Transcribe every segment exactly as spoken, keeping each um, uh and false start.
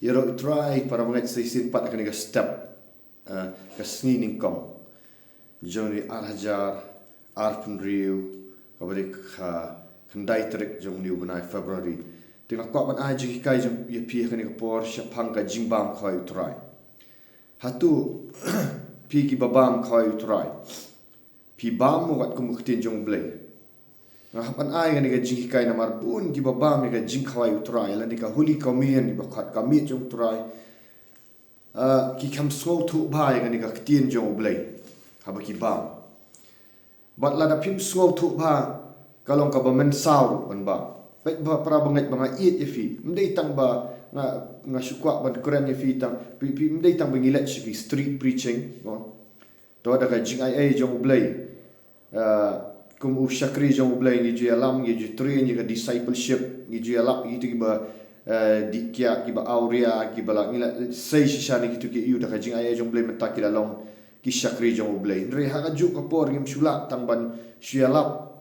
Ïaroh ïa u Trai para bangeit sa shisien pat ha kane ka step, eh, ka sngi nyngkong jong une u ar hajar arphew hynriew, kaba dei ka khyndai tarik jong une u bnai February. Te nga kwah ban ai jinghikai jong ïa phi ha kane ka por shaphang ka jingbam khawai u Trai. Hato phi kiba bam khawai u Trai, phi bam mo katkum ka ktien jong u Blei? Nga hap ban ai kane ka jinghikai namar bun kiba bam ïa ka jingkhawai u Trai, lane ka Holy Communion, kiba khot ka miet jong u Trai, ah, ki kham sngewthuh bha ïa kane ka ktien jong u Blei haba ki bam. Bad lada phim sngewthuh bha, ka long kaba mynsaw ruh ban bam. Peit bha para bangeit, ba nga ïeit ïa phi, ym dei tang ba nga, nga shu kwah ban kren ïa phi tang, phi, phi, ym dei tang ba ngi leit sha ki street preaching, no? To da ka jingai ei jong u Blei, ah, kum u shakri jong u Blei, ngi ju ïalam, ngi ju train ïa ka discipleship, ngi ju ïalap ïa kito kiba, eh, dih kiad, kiba awria, kiba la, ngi la sei shisha na kito ki, ïa u da ka jingai ei jong u Blei mynta ki la long ki shakri jong u Blei. Hynrei ha kajuh ka por ngim shu lah tang ban shu ïalap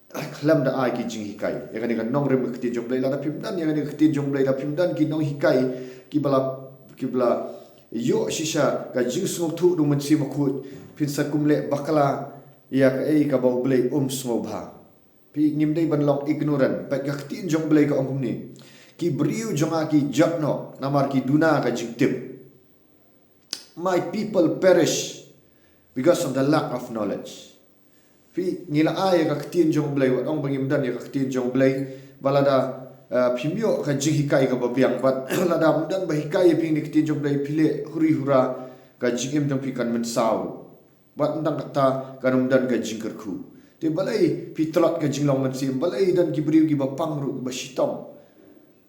khlem da ai ki jinghikai ïa kane ka nongrim ka ktien jong u Blei. Lada phim don ïa kane ka ktien jong u Blei, lada phim don ki nonghikai kiba la, kiba la ïoh shisha ka jingsngewthuh da u Mynsiem Bakhuid, phin sa kum leh bakla ïa kaei kaba u Blei um sngewbha. Phi, ngim dei ban long ignorant. Peit ka ktien jong u Blei ka ong kumne: Ki briew jong nga ki jot noh namar ki duna ka jingtip. My people perish because of the lack of knowledge. Phi, ngi la ai ïa ka ktien jong u Blei, wat ong ba ngim don ïa ka ktien jong u Blei, ba lada, eh, phim ïoh ka jinghikai kaba biang, bad lada ym don ba hikai ïa phi na ka ktien jong u Blei, phi leh huri hura, ka jingim jong phi kan mynsaw. Bad ym tang katta, kan ym don ka jingkyrkhu. Te balei phi tlot ka jinglong mynsiem, balei don ki briew kiba pang ruh, kiba shitom?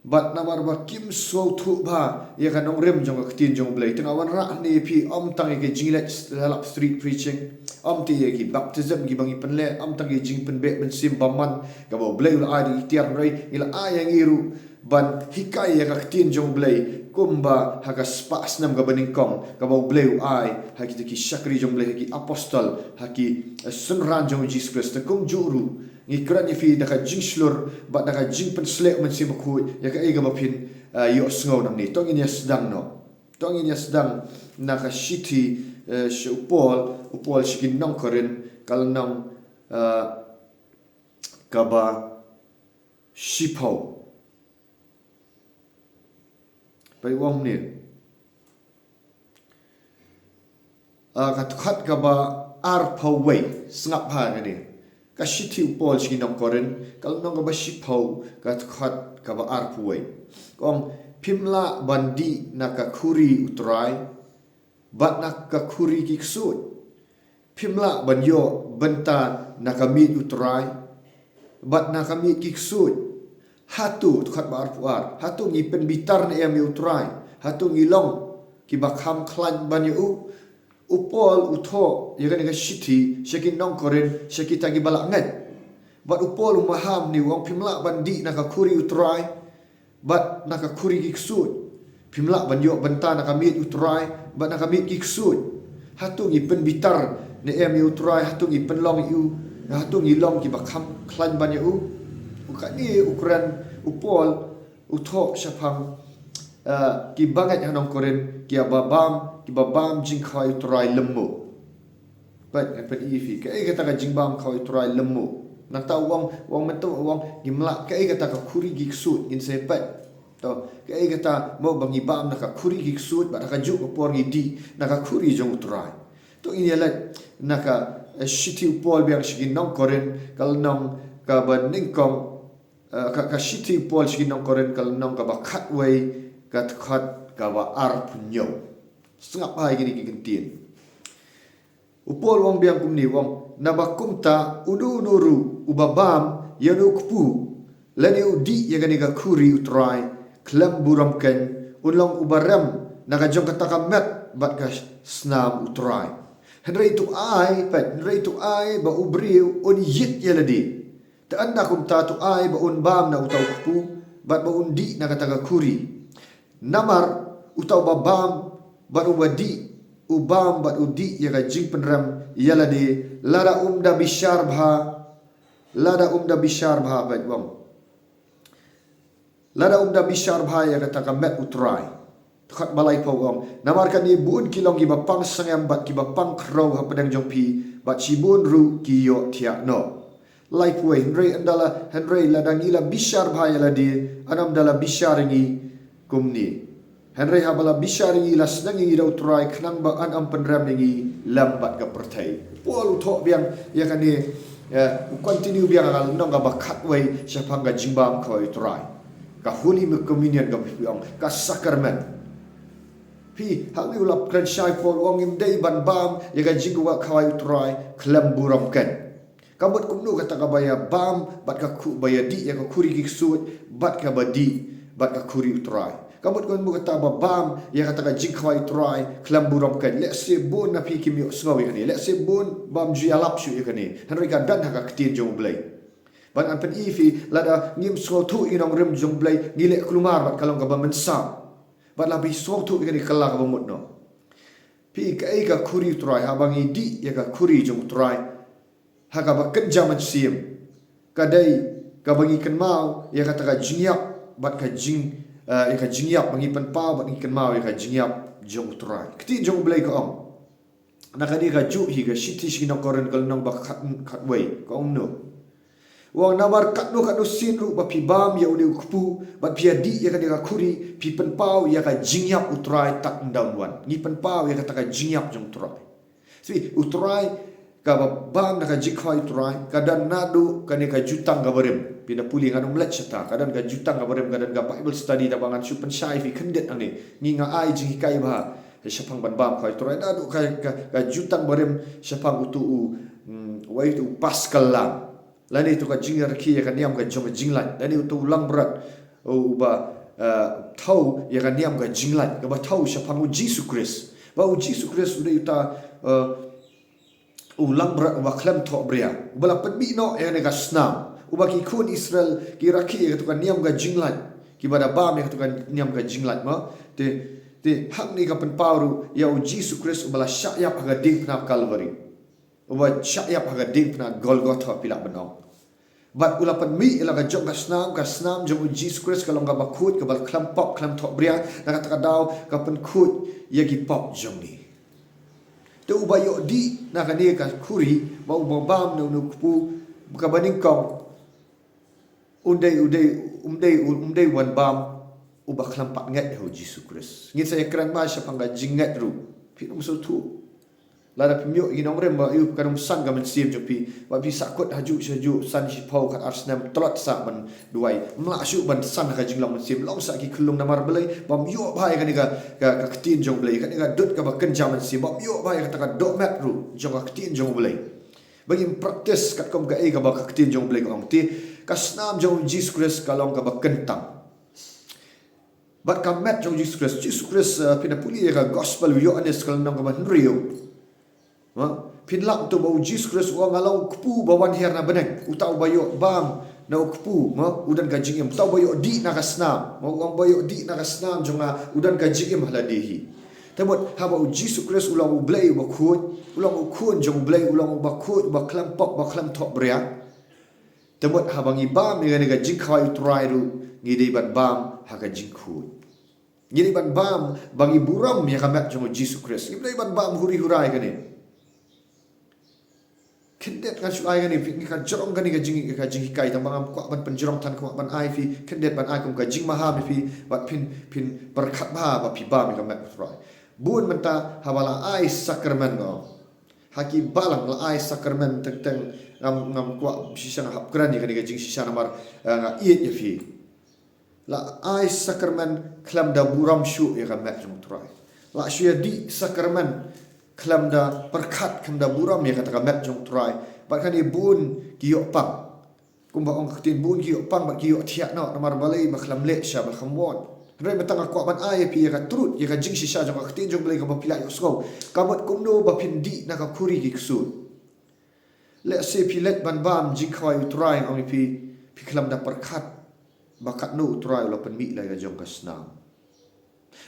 Bad namar ba kim sngewthuh bha ïa ka nongrim jong ka ktien jong u Blei. Te nga wanrah hangne ïa phi, ym tang ïa ka jingleit ïalap street preaching, ym tang ïa ki baptism kiba ngi pynleh, ym tang ïa ka jingpynbeh mynsiem bymman kaba u Blei u la ai da ki tiar, hynrei ngi la ai ïa ngi ruh ban hikai ïa ka ktien jong u Blei, kumba ha ka spah snem kaba nyngkong kaba u Blei u ai ha kito ki shakri jong u Blei, ha ki apostol, ha ki, eh, synran jong u Jisu Khrist. Te kumjuh ruh ngi kren ïa phi da ka jingshlur bad da ka jingpynsleh u Mynsiem Bakhuid ïa kaei kaba phin, eh, ïohsngew nangne. To ngin ïa sdang noh. To ngin ïa sdang na ka shithi, eh, sha u Paul, u Paul sha ki nong Korinth, ka lynnong, eh, kaba shiphew. Peit u ong kumne. Ah, ka dkhot kaba arphew wei, sngap bha kane. Ka shithi u Paul sha ki nong Korinth, ka lynnong kaba shiphew, ka dkhot kaba arphew wei. Ka ong, phim lah ban dih na ka khuri u Trai bad na ka khuri ki ksuid. Phim lah ban ïoh bynta na ka miej u Trai bad na ka miej ki ksuid. Hato, dkhot ba arphew ar, hato ngi pynbitar ne em ïa u Trai? Hato ngi long kiba kham khlaiñ ban ïa u? U Paul u thoh ïa kane ka shithi sha ki nong Korinth, sha kita kiba la ngeit. Bad u Paul u maham ne u ong, phim lah ban dih na ka khuri u Trai bad na ka khuri ki ksuid. Phim lah ban ïoh bynta na ka miej u Trai bad na ka miej ki ksuid. Hato ngi pynbitar ne em ïa u Trai? Hato ngi pynlong ïa u? Hato ngi long kiba kham khlaiñ ban ïa u? U kane u kren u Paul u thoh shaphang, eh, kiba ngeit ha nong Korinth, kiba bam, kiba bam jingkhawai u Trai lymmo. Peit, ngan pyni ïa phi kaei kata ka jingbam khawai u Trai lymmo. Nangta u ong, u ong mynta u ong, ngim lah, kaei kata ka khuri ki ksuid, ngin sa peit. To, kaei kata mo ba ngi bam na ka khuri ki ksuid, bad ha kajuh ka por ngi dih na ka khuri jong u Trai? To ngin ïa leit na ka, eh, shithi u Paul biang sha ki nong Korinth, ka lynnong kaba nyngkong, eh, ka, ka shithi u Paul sha ki nong Korinth, ka lynnong kaba khatwei, ka dkhot kaba arphew hynñiew. Sngap bha ïa kine ki kyntien. U Paul u ong biang kumne, u ong, naba kumta uno uno ruh uba bam ïa uno u kpu lane u dih ïa kane ka khuri u Trai khlem burom keiñ, un long uba rem na ka jong kata ka met bad ka snam u Trai. Hynrei to ai, peit, hynrei to ai ba u briew un ïit ïa lade. Te ynda kumta to ai ba un bam na uta u kpu bad ba un dih na kata ka khuri. Namar uta uba bam bad uba dih, u bam bad u dih ïa ka jingpynrem ïa lade, lada um da bishar bha, lada um da bishar bha, peit u ong. Lada um da bishar bha ïa kata ka met u Trai. Dkhot ba laiphew ong, namar kane bun ki long kiba pang sngem bad kiba pang khrew hapdeng jong phi, bad shibun ruh ki ïohthiah noh. Laiphew wei, hynrei ynda la, hynrei lada ngi la bishar bha ïa lade, yn ym da la bishar ïa ngi kumne. Hynrei haba la bishar ïa ngi, la sneng ïa ngi da u Trai khnang ba yn ym pynrem ïa ngi lem bad ka pyrthei. Paul u thoh biang ïa kane, eh, u continue biang ha ka lynnong kaba khatwei shaphang ka jingbam khawai u Trai. Ka Holy Communion kaba phi ong, ka sakramen. Phi, hangne u la kren shai Paul u ong ngim dei ban bam ïa ka jingkhawai u Trai khlem burom keiñ. Ka mut kumno kata kaba ïa bam bad ka khu-, ba ïa dih ïa ka khuri ki ksuid bad kaba dih bad ka khuri u Trai? Ka mut kumno kata ba bam ïa kata ka jingkhawai u Trai khlem burom keiñ? Lehse bun na phi kim ïohsngew ïa kane, lehse bun bym ju ïalap shuh ïa kane. Hynrei ka don ha ka ktien jong u Blei. Bad ngan pyni phi, lada ngim sngewthuh ïa ka nongrim jong u Blei, ngi leh kulmar bad ka long kaba mynsaw. Bad lada phi sngewthuh ïa kane, ka la kaba mut noh. Phi, kaei ka khuri u Trai? Haba ngi dih ïa ka khuri jong u Trai ha kaba kynja mynsiem, ka dei kaba ngi kynmaw ïa kata ka jingïap bad ka jing, eh, ïa ka jingïap, ba ngi pynpaw bad ngi kynmaw ïa ka jingïap jong u Trai. Ka ktien jong u Blei ka ong, na kane kajuh hi, ka shithi sha ki nong Korinth ka lynnong ba khat, khatwei, ka ong kumno? U ong, namar katno katno sien ruh ba phi bam ïa une u kpu bad phi ïa dih ïa kane ka khuri, phi pynpaw ïa ka jingïap u Trai tad ynda un wan. Ngi pynpaw ïa kata ka jingïap jong u Trai. Sngewthuh, u Trai, kaba bam na ka jingkhawai u Trai ka don naduh kane ka Jutang kaba Rim. Phin da pule, ngan ym leit shata, ka don ka Jutang kaba Rim, ka don ka Bible study, da ba ngan shu pynshai phi khyndiat hangne. Ngi, nga ai jinghikai bha shaphang ban bam khawai u Trai naduh ka, ka, ka Jutang ba Rim shaphang uto u, mm, wei, uto u Paschal Lamb. Lane uto ka jingrakhe ïa ka niam ka jong ka jinglait. Lane uto u langbrot, u, uba, eh, thew ïa ka niam ka jinglait, kaba thew shaphang u Jisu Khrist. Ba u Jisu Khrist u dei uta, eh, u langbrot uba khlem thohbria, uba la pynmih noh ïa kane ka snam, uba ki khun Israel ki rakhe ïa kato ka niam ka jinglait, kiba da bam ïa kato ka niam ka jinglait mo. Te, te hangne ka pynpaw ruh ïa u Jisu Khrist uba la shah ïap ha ka diengphna Kalbari. Uba shah ïap ha ka diengphna Golgotha, phi lah ban ong. Bad u la pynmih ïa la ka jong ka snam, ka snam jong u Jisu Khrist ka long kaba khuid, kaba khlem pop khlem thohbria, na kata ka daw ka pynkhuid ïa ki pop jong ngi. Te uba ïoh dih na kane ka khuri, ba uba bam na une u kpu kaba nyngkong, um dei, um dei, um dei, um dei uban bam uba khlem pat ngeit ha u Jisu Khrist. Ngin sa ïakren bha shaphang ka jingngeit ruh. Phin ym sngewthuh. Lada phim ïoh ïa ki nongrim, ba ïoh, kan ym san ka mynsiem jong phi, ba phi sahkut hajuh shajuh, san shiphew, khatar snem, tlot sah ban duwai. Ym lah shuh ban san ha ka jinglong mynsiem, long sah ki khyllung, namar balei? Bym ïoh bha ïa kane ka, ka, ka ktien jong u Blei, kane ka dud kaba kynja mynsiem, bym ïoh bha ïa kata ka dohmet ruh jong ka ktien jong u Blei. Ba ngim practice katkum kaei kaba ka ktien jong u Blei ka ong. Te ka snam jong u Jisu Khrist ka long kaba kyntang. Bad ka met jong u Jisu Khrist, Jisu Khrist, eh, phin da pule ïa ka gospel u Ïoannis ka lynnong kaba hynriew. Ha? Phin lap to ba u Jisu Khrist u ong, nga long u kpu ba wan hiar na bneng. Uta uba ïoh bam na u kpu, ha, u don ka jingim. Uta uba ïoh dih na ka snam, ha, u ong, ba ïoh dih na ka snam jong nga u don ka jingim ha lade hi. Te mut haba u Jisu Khrist u long u Blei uba khuid, u long u khun jong u Blei, u long uba khuid, uba khlem pop, uba khlem thohbria. Te mut haba ngi bam ïa kane ka jingkhawai u Trai ruh, ngi dei ban bam ha ka jingkhuid. Ngi dei ban bam ba ngi burom ïa ka met jong u Jisu Khrist. Ngim dei ban bam huri hura ïa kane. Khyndiat ngan shu ai kane, phi, ngi ka jrong kane ka jing, ka jinghikai, tang ba ngam kwah ban pynjrong than, kwah ban ai phi khyndiat, ban ai kum ka jingmaham ïa phi, bad phin, phin pyrkhat bha ba phi bam ïa ka met u Trai. Bun mynta haba la ai sakramen, nga ong, ha ki balang la ai sakramen teng teng, ngam, ngam kwah shisha nga hap kren ïa kane ka jingshisha namar, eh, nga ïeit ïa phi. La ai sakramen khlem da burom shuh ïa ka met jong u Trai. La shu ïa dih sakramen khlem da pyrkhat, khlem da burom ïa kata ka met jong u Trai. Bad kane bun ki ïoh pang. Kumba ong ka ktien, bun ki ïoh pang bad ki ïohthiah noh, namar balei? Ba khlem leh sha, ba khlem wad. Hynrei mynta nga kwah ban ai ïa phi ïa ka truth, ïa ka jingshisha jong ka ktien jong u Blei kaba phi lah ïohsngew. Ka mut kumno ba phin dih na ka khuri ki ksuid. Lehse phi leit ban bam jingkhawai u Trai, nga ong ïa phi, phi khlem da pyrkhat ba katno u Trai u la pynmih la ïa ka jong ka snam.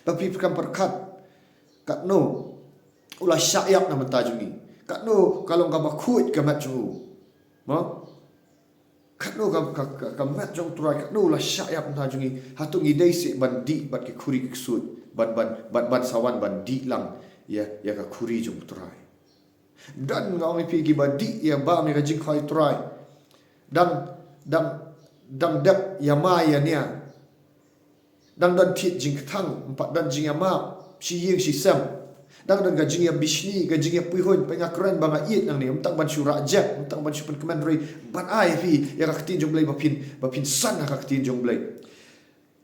Ba phi khlem pyrkhat katno u la shah ïap na bynta jong ngi. Katno ka long kaba khuid ka met jong u. Mo? Katno ka, ka, ka, ka met jong u Trai, katno la shah ïap na jong ngi, hato ngi dei seh ban dih bad ki khuri ki ksuid, ban, ban, ban, ban sa wan ban dih lang ïa, ïa ka khuri jong u Trai. Don, nga ong ïa phi, kiba dih ïa, bam ïa ka jingkhawai u Trai, dang, dang, dang dep ïa ma ïa nia. Dang don thied jingkthang, ym pat don jingïamap shi ïing shi sem. Dang don ka jingïabishni, ka jingïapuihuiñ, peit nga kren ba nga ïeit nangne, ym tang ban shu rah jep, ym tang ban shu pynkmen, hynrei ban ai ïa phi ïa ka ktien jong u Blei, ba phin, ba phin san ha ka ktien jong u Blei.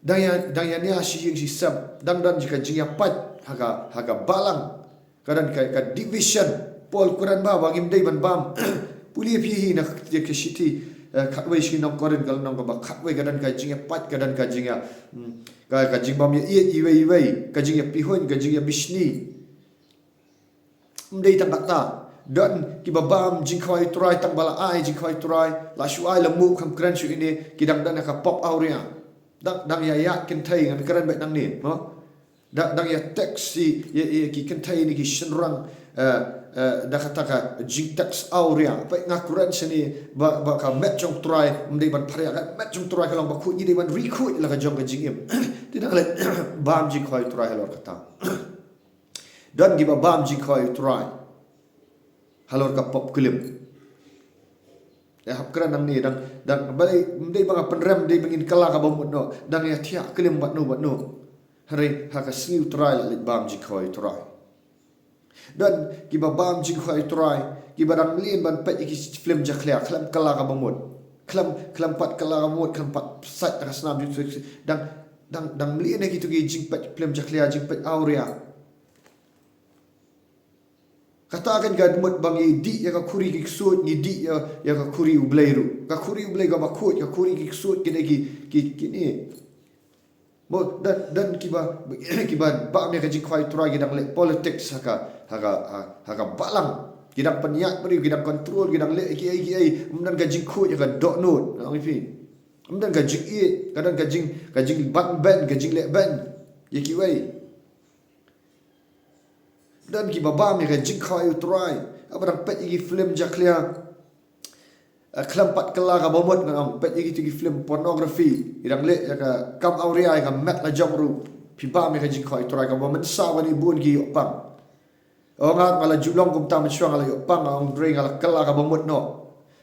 Dang ïa, dang ïania shi ïing shi sem, dang don ka jingïapait ha ka, ha ka balang. Ka don ka, ka division. Paul u kren ba, ba ngim dei ban bam. Pule phi hi na ka, ka shithi, eh, khatwei sha ki nong Korinth, ka lynnong kaba khatwei, ka don ka jingïapait, ka don ka jingïa, hmm, ka, ka jingbym ïaieit iwei iwei, ka jingïapuihuiñ, ka jingïabishni. Ym dei tang katta. Don kiba bam jingkhawai u Trai tang ba la ai jingkhawai u Trai, la shu ai la muh, kham kren shuh ine, ki dang don ha ka pop awria. Dang, dang ïa, ïa kynthei, ngan kren beit nangne, mo? Dang, dang ïa text shi, ïa, ïa ki kynthei ne ki shynrang, eh, eh, da kata ka jingtext awria. Peit nga kren shane ba, ba ka met jong u Trai ym dei ban pharia, ka met jong u Trai ka long bakhuid, ngi dei ban ri khuid la ka jong ka jingim. Te dang leit bam jingkhawai u Trai halor kata. Don kiba bam jingkhawai u Trai halor ka pop klim. Te hap kren nangne, dang, dang, balei, ym dei ba nga pynrem, ym dei ba ngin kylla kaba mut noh, dang ïa thiah klim bad no bad no. Hynrei ha ka sngi u Trai la leit bam jingkhawai u Trai. Don kiba bam jingkhawai u Trai, kiba dang mlien ban peit ïa ki film jakhlia, khlem kylla kaba mut. Khlem, khlem pat kylla kaba mut, khlem pat sait ha ka snam jong u, dang, dang, dang mlien ïa kito ki jingpeit film jakhlia, jingpeit awria. Kata kan ka mut ba ngi dih ïa ka khuri ki ksuid, ngi dih ïa, ïa ka khuri u Blei ruh. Ka khuri u Blei kaba khuid, ka khuri ki ksuid, kine ki, ki, kine. Mo, don, don kiba, kiba bam ïa ka jingkhawai u Trai, ki dang leh politics ha ka, ha ka, ha, ha ka balang. Ki dang pynïaid briew, ki dang control, ki dang leh kiei kiei. Ym don ka jingkhuid ïa ka dohnud, nga ong ïa phi. Ym don ka jingïeit, ka don ka jing, ka jingbat ben, ka jingleh ben ïa kiwei. Don kiba bam ïa ka jingkhawai u Trai, haba dang peit ïa ki film jakhlia, eh, khlem pat kylla kaba mut, nga ong, peit ïa kito ki film pornography, ki dang leh ïa ka kam awria ïa ka met la jong ruh. Phi bam ïa ka jingkhawai u Trai, kaba mynsaw kane bun ki ïoh pang. O nga, nga la ju long kumta mynshuwa, nga la ïoh pang, nga ong, hynrei nga la kylla kaba mut noh.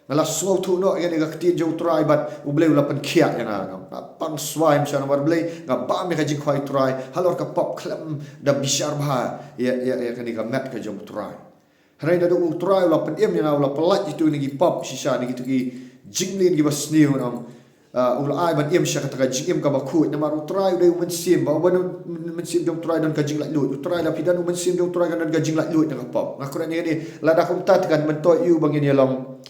Nga la sngewthuh noh ïa kane ka ktien jong u Trai bad u Blei u la pynkhiah ïa nga, nga pang swai mynshuwa namar balei, nga bam ïa ka jingkhawai u Trai halor ka pop khlem da bishar bha ïa, ïa, ïa kane ka met ka jong u Trai. Hynrei naduh u Trai u la pynim ïa nga, u la pyllait ïa kito kine ki pop shisha, ne kito ki jingmlien kiba sniew, nga ong, ah, u la ai ban im sha kata ka jingim kaba khuid, namar u Trai u dei u Mynsiem, ba u ban u Mynsiem jong u Trai don ka jinglaitluid. U Trai, lada phi don u Mynsiem jong u Trai kan don ka jinglaitluid na ka pop. Nga kren ïa kane, lada kumta te kan myntoi ïa u ba ngin ïa long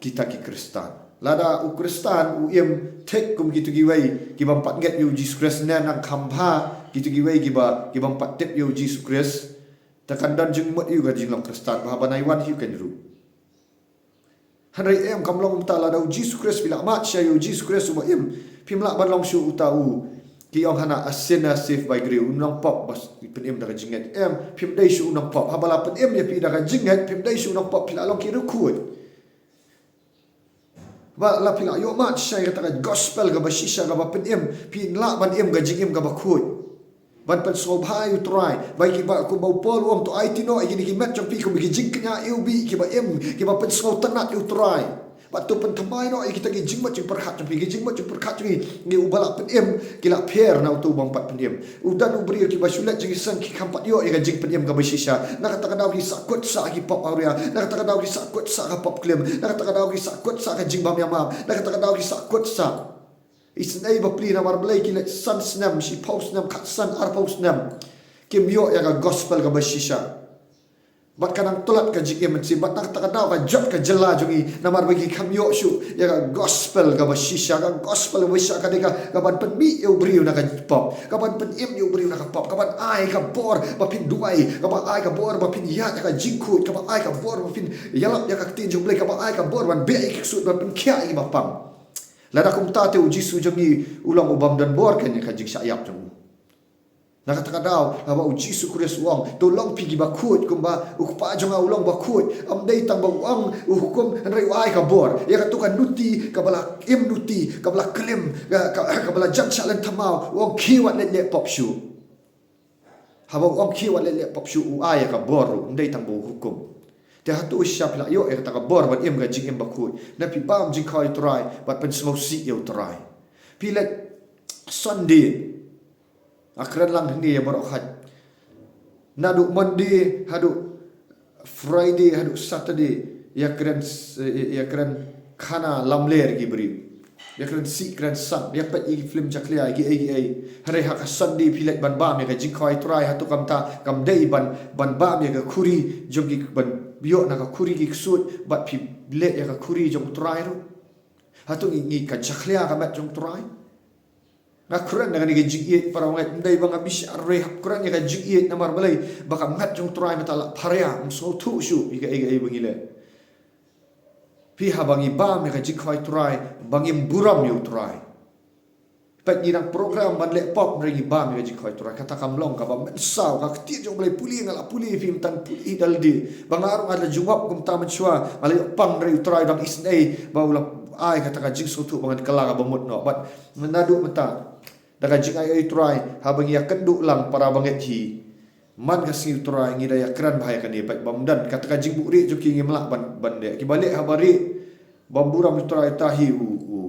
kita ki Khristan. Lada u Khristan u im thik kum kito kiwei kibym pat ngeit ïa u Jisu Khrist, ne nang kham bha kito kiwei kiba, kibym pat tip ïa u Jisu Khrist, te kan don jingmut ïa u ka jinglong Khristan, bha ban ai wan hi u kan ruh. Hynrei em, kam long kumta. Lada u Jisu Khrist, phi la mad shisha ïa u Jisu Khrist uba im, phim lah ban long shuh uta u, ki ong hana, a sinner saved by grace, u nongpop ba pynim da ka jingngeit. Em, phim dei shuh u nongpop. Haba la pynim ïa phi da ka jingngeit, phim dei shuh u nongpop, phi la long ki riewkhuid. Ba la phi la ïoh mad shisha ïa kata ka gospel kaba shisha kaba pynim, phin lah ban im ka jingim kaba khuid. Ban pynsngewbha ïa u Trai. Ba kiba, kumba u Paul u ong, to aiti noh ïa kine ki met jong phi kum ki jingkñia iwbih kiba im, kiba pynsngewtynnat ïa u Trai. Bad to pynthymmai noh ïa kita ki jingmut jingpyrkhat jong phi, ki jingmut jingpyrkhat jong ngi, ngi uba la pynim, ki la pher na uto ubym pat pynim. U don u briew kiba shu leit jingïaseng, ki kham pat ïoh ïa ka jingpynim kaba shisha. Na kata ka daw ki sahkut sah ki pop awria. Na kata ka daw ki sahkut sah ka pop klim. Na kata ka daw ki sahkut sah ka jingbym ïamap. Na kata ka daw ki sahkut sah. Isynei bapli namar balei, ki leit san snem, shiphew snem, khatsan, arphew snem, kim ïoh ïa ka gospel kaba shisha. Bad ka nang tlot ka jingim mynsiem, bad na kata ka daw ka jot ka jylla jong ngi, namar ba ki kham ïoh shuh ïa ka gospel kaba shisha. Ka gospel kaba shisha ka dei ka, kaban pynmih ïa u briew na ka pop, kaban pynim ïa u briew na ka pop, kaban ai ka bor ba phin duwai, kaban ai ka bor ba phin ïaid ïa ka jingkhuid, kaban ai ka bor ba phin ïalap ïa ka ktien jong u Blei, kaban ai ka bor ban beh ïa ki ksuid, ban pynkhiah ïa kiba pang. Lada kumta te u Jisu jong ngi u long u bym don bor kein ïa ka jingshah ïap jong u. Na kata ka daw, haba u Jisu Khrist u ong, to long phi kiba khuid, kumba u Kpa jong nga u long ba khuid. Ym dei tang ba u ong u hukum, hynrei u ai ka bor. Ïa kato ka nuti kaba la im nuti, kaba la klim, ka, ka, kaba la jan shah lyntamaw, u ong khie wat leh leh pop shuh. Haba u ong khie wat leh leh pop shuh, u ai ïa ka bor ruh, ym dei tang ba u hukum. Te hato shisha phi la ïoh ïa kata ka bor ban im ka jingim ba khuid? Na phi bam jingkhawai u Trai bad pynsngewsih ïa u Trai. Phi leit Sunday, nga kren lang hangne ïa baroh hait. Naduh Monday haduh Friday haduh Saturday, ïa kren s-, ïa kren khana lamler ki briew. Ïa kren sih kren san, ïa peit ïa ki film jakhlia, ïa ki ei ki ei. Hynrei ha ka Sunday phi leit ban bam ïa ka jingkhawai u Trai, hato kam ta, kam dei ban, ban bam ïa ka khuri jong ki, ban ïoh na ka khuri ki ksuid, bad phi leh ïa ka khuri jong u Trai ruh? Hato ngi, ngi ka jakhlia ka met jong u Trai? Nga kren na kane ka jingïeit para bangeit, ym dei ba nga bishar re hap kren ïa ka jingïeit, namar balei? Ba ka met jong u Trai mynta la pharia, ym sngewthuh shuh ïa ka ei ka ei ba ngi leh. Phi, haba ngi bam ïa ka jingkhawai u Trai, ba ngim burom ïa u Trai. Peit, ngi dang program ban leh pop, hynrei ngi bam ïa ka jingkhawai u Trai. Kata kam long kaba mynsaw, ka ktien jong u Blei, pule nga la pule, phim tang pule da lade. Ba nga ruh nga la jubab kumta mynshuwa, nga la ïoh pang, hynrei u Trai u dang isynei ba u la ai kata ka jingsngewthuh ba ngan kylla kaba mut noh. Bad naduh mynta, da ka jingai ei u Trai, haba ngi ïakynduh lang para bangeit hi, man ka sngi u Trai ngi da ïakren bha ïa kane, peit, bym don, kata ka jingbuhrieh jong ki ngim lah ban, ban leh. Kiba leh haba rieh, bym burom ïa u Trai, uta hi u, u,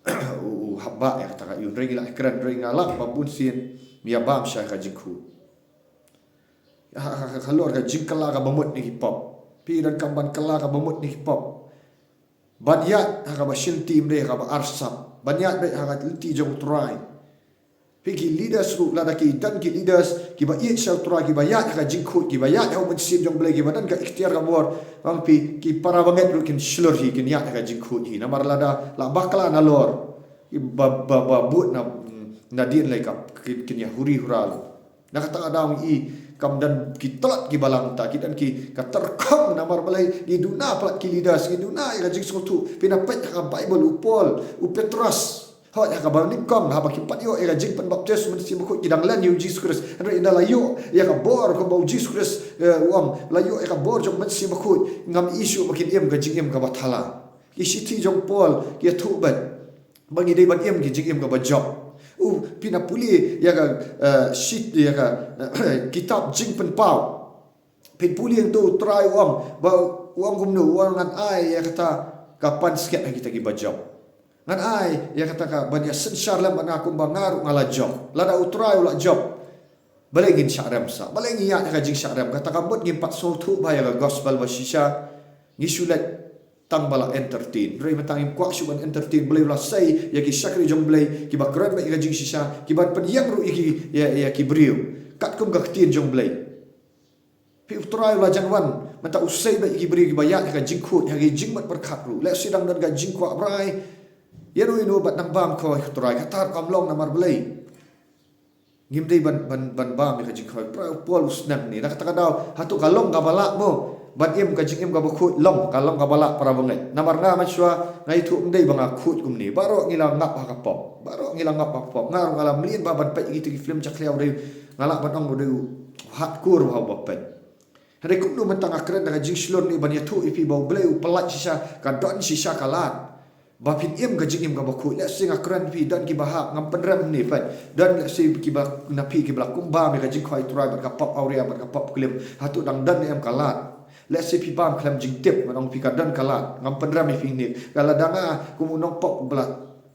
u, u hap bah ïa kata ka ïing. Hynrei ngi la ïakren, hynrei nga lah ba bunsien ngi ïa bam sha ka jingkhuid. Ha, ha, ha, halor ka jingkylla kaba mut na ki pop. Phi, donkam ban kylla kaba mut na ki pop. Ban ïaid ha kaba shim ti, ym dei ha kaba arsap. Ban ïaid beit ha ka lynti jong u Trai. Phi, ki leaders ruh, lada ki don ki leaders kiba ïeit sha u Trai, kiba ïaid ha ka jingkhuid, kiba ïaid ha u Mynsiem jong u Blei, kiba don ka iktiar ka bor, ong phi, ki para bangeit ruh kin shlur hi, kin ïaid ha ka jingkhuid hi. Namar lada la bakla nalor, ba, ba, ba bud na, nadien lei ka, kin, kin ïa huri hura lut. Na kata ka daw ngi i, kam don ki tlot kiba lang ta, ki don ki, ka tyrkhong, namar balei? Ngi duna palat ki leaders, ngi duna ïa ka jingsngewthuh. Phin ïa peit ha ka Baibl, u Paul, u Petros, hooid, ha kaba nyngkong, haba kim pat ïoh ïa ka jingpynbaptis Mynsiem Bakhuid, ki dang len ïa u Jisu Khrist. Hynrei ynda la ïoh ïa ka bor, kumba u Jisu Khrist, eh, u ong, la ïoh ïa ka bor jong u Mynsiem Bakhuid, ngam i shuh ba kin im ka jingim kaba thala. Ki shithi jong u Paul ki ïathuh beit ba ngi dei ban im ki jingim kaba jop. U, phin ïa pule ïa ka, eh, shithi, ïa ka, eh, kitab Jingpynpaw. Phin pule hangto u Trai u ong, ba u ong kumno, u ong, ngan ai ïa kata ka pansngiat ha kita kiba jop. Ngan ai ïa kata ka ban ïa synshar lem bad nga kumba nga ruh nga la jop. Lada u Trai u la jop, balei ngin shah rem sah? Balei ngi ïaid ha ka jingshah rem? Kata ka mut ngim pat sngewthuh bha ïa ka gospel ba shisha. Ngi shu leit tang ba la entertain. Hynrei mynta ngim kwah shuh ban entertain. Blei u la sei ïa ki shakri jong u Blei kiba kren beit ïa ka jingshisha, kiban pynïeng ruh ïa ki, ïa, ïa ki briew katkum ka ktien jong u Blei. Phi, u Trai u la jan wan, mynta u sei beit ïa ki briew kiba ïaid ha ka jingkhuid, ha ki jingmut pyrkhat ruh. Lehse dang don ka jingkwah brai ïano ïano bad nang bam khawai u Trai, kata ruh kam long, namar balei? Ngim dei ban, ban, ban bam ïa ka jingkhawai. Para u Paul u sneng ne. Na kata ka daw, hato ka long kaba lah mo ban im ka jingim kaba khuid? Long, ka long kaba lah, para bangeit. Namar nga mynshuwa nga ithuh, ym dei ba nga khuid kumne. Baroh ngi la ngap ha ka pop. Baroh ngi la ngap ha ka pop. Nga ruh nga la mlien bha ban peit ïa kito ki film jakhlia, u dei, nga lah ban ong u dei u hardcore bha uba peit. Hynrei kumno mynta nga kren da ka jingshlur ne ban ïathuh ïa phi ba u Blei u pyllait shisha, ka don shisha ka lad ba phin im ka jingim kaba khuid. Lehse nga kren, phi, don kiba hap, ngam pynrem ne, peit. Don lehse kiba na phi kiba la kum bam ïa ka jingkhawai u Trai bad ka pop awria bad ka pop klim. Hato dang don ne em ka lad? Lehse phi bam khlem jingtip, ngan ong phi, ka don ka lad. Ngam pynrem ïa phi ne. Ka lada nga kum u nongpop ba la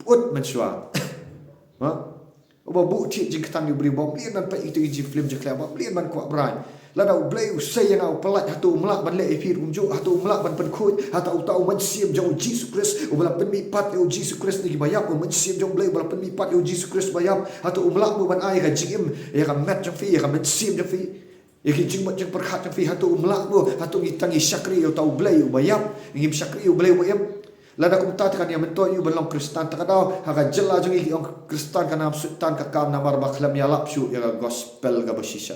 pyut mynshuwa, ha? Uba buh thied jingktang ïa u briew, ba mlien ban peit ïa kito ki jingfilm jakhlia, ba mlien ban kwah brai. Lada u Blei u sei ïa nga, u pyllait, hato um lah ban leh ïa phi ruh kumjuh? Hato um lah ban pynkhuid? Hato uta u Mynsiem jong u Jisu Khrist uba la pynmihpat ïa u Jisu Khrist na kiba ïap, u Mynsiem jong u Blei uba la pynmihpat ïa u Jisu Khrist ba ïap, hato um lah mo ban ai ïa ka jingim ïa ka met jong phi, ïa ka mynsiem jong phi, ïa ki jingmut jingpyrkhat jong phi? Hato um lah mo? Hato ngi tang ngi shakri ïa uta u Blei uba ïap, ngim shakri ïa u Blei uba im? Lada kumta te kan ïa myntoi ïa u ban long Khristan. Ta ka daw, ha ka jylla jong ngi ki ong Khristan ka nam suidtan ka kam, namar ba khlem ïalap shuh ïa ka gospel kaba shisha.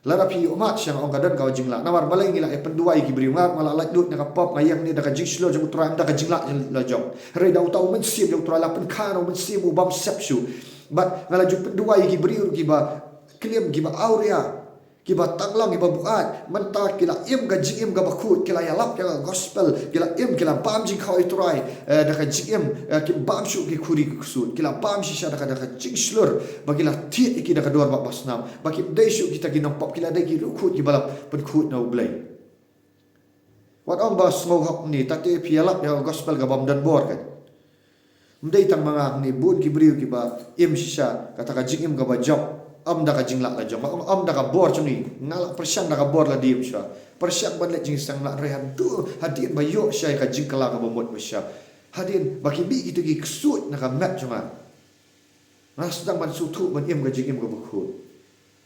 Lada phi ïohmad sha nga, ong ka don ka jinglah. Namar balei ngi lah ïa pynduwai ïa ki briew? Nga ruh nga la laitluid na ka pop, nga ïeng ne da ka jingshlur jong u Trai, ym da ka jinglah la jong. Hynrei da uta u Mynsiem jong u Trai, la pynkha na u Mynsiem uba ym sep shuh. Bad nga la ju pynduwai ïa ki briew ruh kiba klim, kiba awria, kiba tanglang, kiba buaid, mynta ki la im ka jingim kaba khuid, ki la ïalap ïa ka gospel, ki la im, ki la bam jingkhawai Trai, eh, da ka jingim, eh, kim bam shuh ki khuri ki ksuid, ki la bam shisha da ka, da ka jingshlur, ba ki la thied ïa ki da ka dorbar basnam, ba kim dei shuh kita ki nongpop, ki la dei ki riewkhuid kiba la pynkhuid na U Blei. Wat ong ba sngewhok ni, ta te phi ïalap ïa ka gospel ka bym don bor kan. Ym dei tang ma nga ni, bun ki briew kiba im shisha kata ka jingim kaba jop, ym da ka jinglah la jong, ym da ka bor jong ngi, nga la pyrshang da ka bor la dei ym shisha. Pyrshang ban leh jingshisha, nga la rai haduh hadien ba ïoh shisha ïa ka jingkylla kaba mut ba shisha. Hadien ba ki mih kito ki ksuid na ka met jong nga, nga sdang ban sngewthuh ban im ka jingim kaba khuid.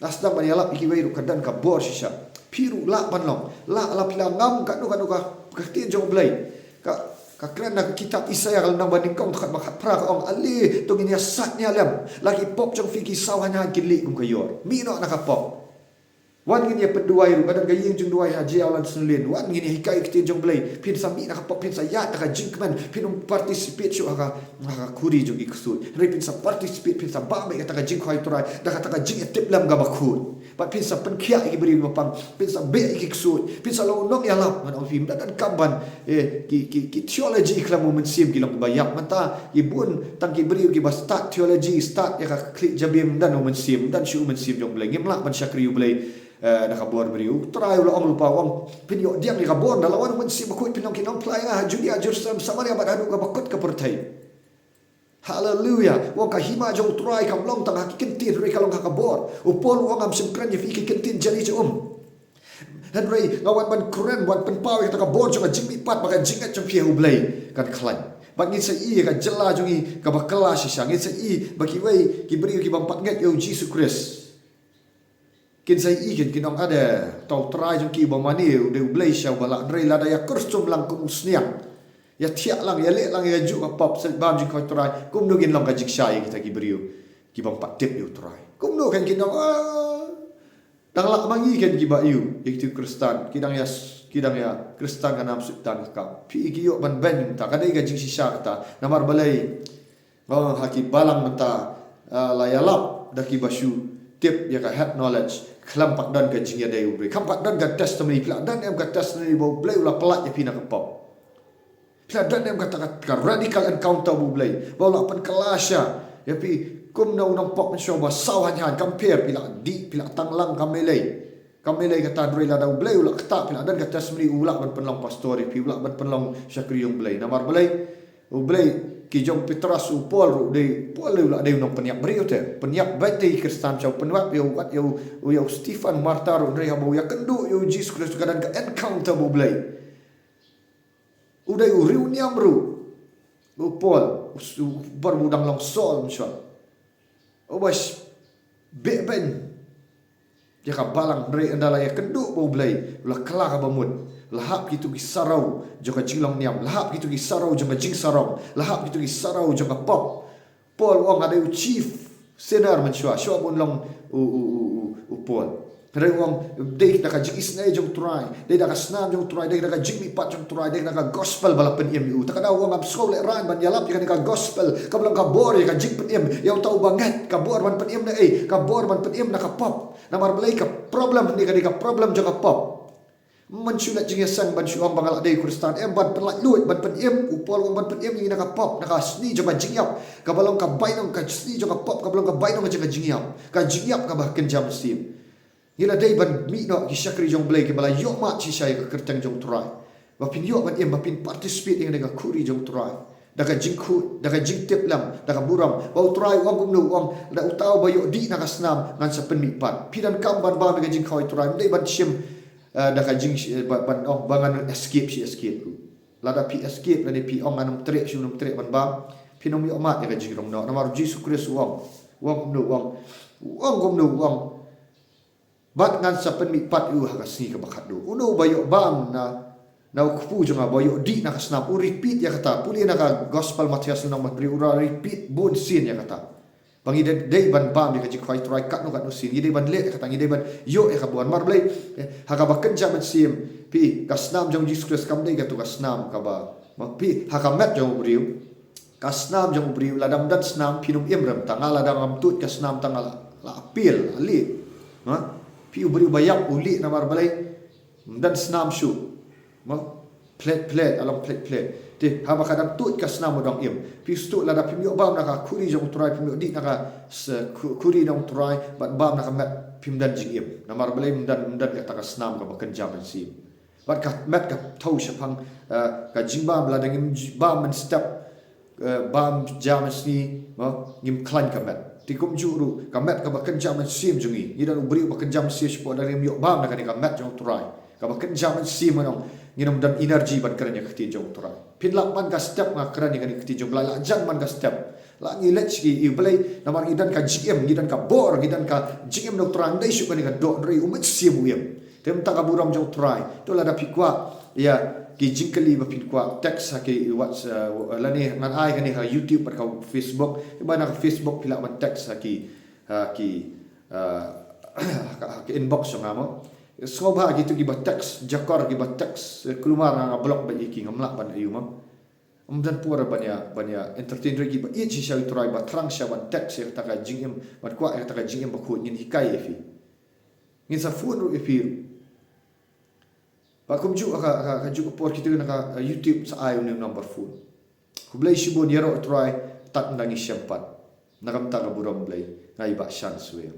Nga sdang ban ïalap ïa kiwei ruh ka don ka bor shisha. Phi ruh lah ban long. Lah, lah phi la ngam katno katno ka, ka ktien jong U Blei. Ka, ka kren na ka kitab Isaïah ka lynnong ba nyngkong dkhot ba khatphra ka ong, ale to ngin ïasaid ïalem. La ki pop jong phi ki saw hynhaiñ kin lih kum ka ïor. Mih noh na ka pop. Wan ngin ïa pynduwai ruh, ka don ka ïing jingduwai ha Jaiaw Lansonlane. Wan ngin ïa hikai ktien jong U Blei. Phin sa mih na ka pop, phin sa ïaid na ka jingkmen, phin ym participate shuh ha ka, ha ka khuri jong ki ksuid. Hynrei phin sa participate, phin sa bam ïa kata ka jingkhawai Trai da kata ka jingïatiplem kaba khuid. Bad phin sa pynkhiah ïa ki briew ba pang, phin sa beh ïa ki ksuid, phin sa long u nongïalap. Ngan ong phi, ym don kam ban, eh, ki, ki, ki theology khlem u Mynsiem ki long kiba ïap. Mynta ki bun tang ki briew kiba stad theology, stad ïa ka khlieh jabieng, ym don u Mynsiem, ym don shuh u Mynsiem jong U Blei. Ngim lah ban shakri U Blei, eh, da ka bor briew. U Trai u la ong lypa, u ong, phin ïoh pdiang ïa ka bor, ynda la wan u Mynsiem Bakhuid phin long ki nongphla ïa nga ha Judea, Jerusalem, Samaria bad haduh kaba kut ka pyrthei. Haleluia. U ong ka hima jong U Trai kam long tang ha ki kyntien, hynrei ka long ha ka bor. U Paul u ong, ngam shym kren ïa phi ki kyntien jari ja um. Hynrei nga wan ban kren, wan pynpaw ïa kata ka bor jong ka jingmihpat, ba ka jingngeit jong phi ha U Blei kan khlaiñ. Bad ngin sa ïohi ïa ka jylla jong ngi kaba kylla shisha. Ngin sa ïohi ba kiwei ki briew ki bym pat ngeit ïa U Jisu Khrist, kin sa ïohi, kin, kin ong, ade, to U Trai jong ki ba mane u dei U Blei shisha uba lah. Hynrei lada ïa kyrsum lang kum u sniang, ïa thiah lang, ïa leh lang ïa juh ka pop, sa bam jingkhawai Trai, kumno kin long ka jingshai ïa kita ki briew ki bym pat tip ïa U Trai? Kumno kan kin ong, ah, dang lah ma ngi kan kiba ïoh, ïa kito ki Khristan ki dang ïa, ki dang ïa Khristan ka nam suidtan ka kam. Phi, ki ïoh ban beiñ mynta, ka dei ka jingshisha kata. Namar balei? Nga ong ha ki balang mynta, ah, la ïalap da kiba shu tip ïa ka head knowledge, khlem pat don ka jingïadei U Blei, khlem pat don ka testimony. Phi la don em ka testimony ba U Blei u la pyllait ïa phi na ka pop? Phi la don em kata ka, ka radical encounter bad U Blei ba u la pynkylla shisha ïa phi, kum na u nongpop mynshuwa ba saw hynhaiñ, kam pher, phi la dih, phi la tanglang, kam lei lei. Kam lei lei kata, hynrei lada U Blei u la ktah, phi la don ka testimony, u lah ban pynlong pastor ïa phi, u lah ban pynlong shakri jong U Blei. Namar balei? U Blei, ki jong u Petros, u Paul ruh, u dei, Paul u lah dei u nongpynïap briew te. Pynïap beit te ki Khristan, shu pynïap ïa u, wat ïa u, ïa u Stephen, martyr ruh, hynrei haba u ïakynduh ïa U Jisu Khrist ka don ka encounter bad U Blei. U dei u riewniam ruh, u Paul, u, u, baroh u dang long Saul mynshuwa. Uba sh-, beh beiñ ïa ka balang, hynrei ynda la ïakynduh bad U Blei, u la kylla kaba mut. La hap kito ki saraw jong ka jinglong niam, la hap kito ki saraw jong ka jingsarong, la hap kito ki saraw jong ka pop. Paul u ong, nga dei u chief sinner mynshuwa, shuwa ban long u, u, u, u, u Paul. Hynrei u ong, dei da ka jingisynei jong U Trai, dei da ka snam jong U Trai, dei da ka jingmihpat jong U Trai, dei da ka gospel ba la pynim ïa u. Te kata u ong, ngam sngew lehraiñ ban ïalap ïa kane ka gospel kaba long ka bor ïa ka jingpynim ïa uta uba ngeit, ka bor ban pynim na ei, ka bor ban pynim na ka pop. Namar balei? Ka problem hangne ka dei ka problem jong ka pop. Ym ban shu leit jingïaseng, ban shu ong ba nga la dei Khristan, em, ban pynlait luid, ban pynim, u Paul u ong ban pynim ïa ngi na ka pop, na ka sni jong ka jingïap, kaba long ka bainong, ka sni jong ka pop kaba long ka bainong jong ka jingïap, ka jingïap kaba kynja mynsiem. Ngi la dei ban mih noh ki shakri jong U Blei kiba la ïohmad shisha ïa ka kyrteng jong U Trai, ba phin ïoh ban im, ba phin participate ïa kane ka khuri jong U Trai da ka jingkhuid, da ka jingtip lem, da ka burom. Ba U Trai u ong kumno, u ong, lada uta uba ïoh dih na ka snam, ngan sa pynmihpat. Phi donkam ban bam ïa ka jingkhawai Trai, ym dei ban shim, eh, da ka jing, eh, ba, ban ong ba ngan escape shi escape ruh. Lada phi escape, lane phi ong ngan ym treh shi, ym treh ban bam, phin ym ïohmad ïa ka jingrong noh. Namar U Jisu Khrist u ong, u ong kumno, u ong, u ong kumno, u ong, bad ngan sa pynmihpat ïa u ha ka sngi kaba khatduh. Uno uba ïoh bam na, na u kpu jong nga, ba ïoh dih na ka snam, u repeat ïa kata. Pule na ka Gospel Mathaios lynnong ba hynriew, u la repeat bun sien ïa kata. Ba ngi dei, dei ban bam ïa ka jingkhawai Trai katno katno sien, ngi dei ban leh ïa kata, ngi dei ban ïoh ïa ka bor. Namar balei? Eh, ha kaba kynja mynsiem, phi, ka snam jong U Jisu Khrist kam dei kato ka snam kaba, ma, phi, ha ka met jong u briew, ka snam jong u briew, lada ym don snam phin ym im ruh. Tang nga lada ngam tuid ka snam, tang nga la, la appeal, la leh. Ha? Phi u briew ba ïap u lieh namar balei? Ym don snam shuh. Mo? Plet plet, along plet plet. Te haba ka dang tuid ka snam u dang im. Phi sngewthuh lada phim ïoh bam na ka khuri jong u Trai, phim ïoh dih na ka s-, khu-, khuri jong u Trai, bad bam na ka met, phim don jingim. Namar balei? Ym don, ym don kata ka snam kaba kynja mynsiem. Bad ka met ka thew shaphang, eh, ka jingbam, lada ngim j-, bam mynstep, eh, bam ja mynsngi, mo, ngim khlaiñ ka met. Te kumjuh ruh, ka met kaba kynja mynsiem jong ngi. Ngi don u briew ba kynja mynsiem shapoh, lada ngim ïoh bam na kane ka met jong u Trai, kaba kynja mynsiem, ngan ong, ngin ym don energy ban kren ïa ka ktien jong u Trai. Phin lah man ka step nga kren ïa kane ka ktien jong u Blei, lah jan man ka step. Lah ngi leit sha ki, ïa u Blei, namar ngi don ka jingim, ngi don ka bor, ngi don ka jingim na u Trai, ym dei shuh kane ka doh, hynrei u Mynsiem u im. Te mynta ka burom jong u Trai. To lada phi kwah ïa ki jingkylli ba phin kwah, text ha ki, what's, uh, lane ngan ai kane ha YouTube bad ka Facebook. Ba na ka Facebook phi lah ban text ha ki, ha ki, uh, ha ka inbox jong nga mo. Sngewbha kito kiba text, jakor kiba text, eh, kulmar nga, nga block beit ïa ki, ngam lah ban ïa u mo. Ym don por ban ïa, ban ïa entertain ruh kiba ïeit shisha ïa u Trai, ba thrang shisha ban text ïa kata ka jingim, ban kwah ïa kata ka jingim bakhuid, ngin hikai ïa phi. Ngin sa phone ruh ïa phi. Ba kumjuh ka, ka, ka juh ka por kito na ka, uh, YouTube sa ai une u number phone. Khublei shibun, ïaroh ïa u Trai, tad ynda ngi shem pat. Na ka bynta ka burom Blei, nga i Bah Shan Swer.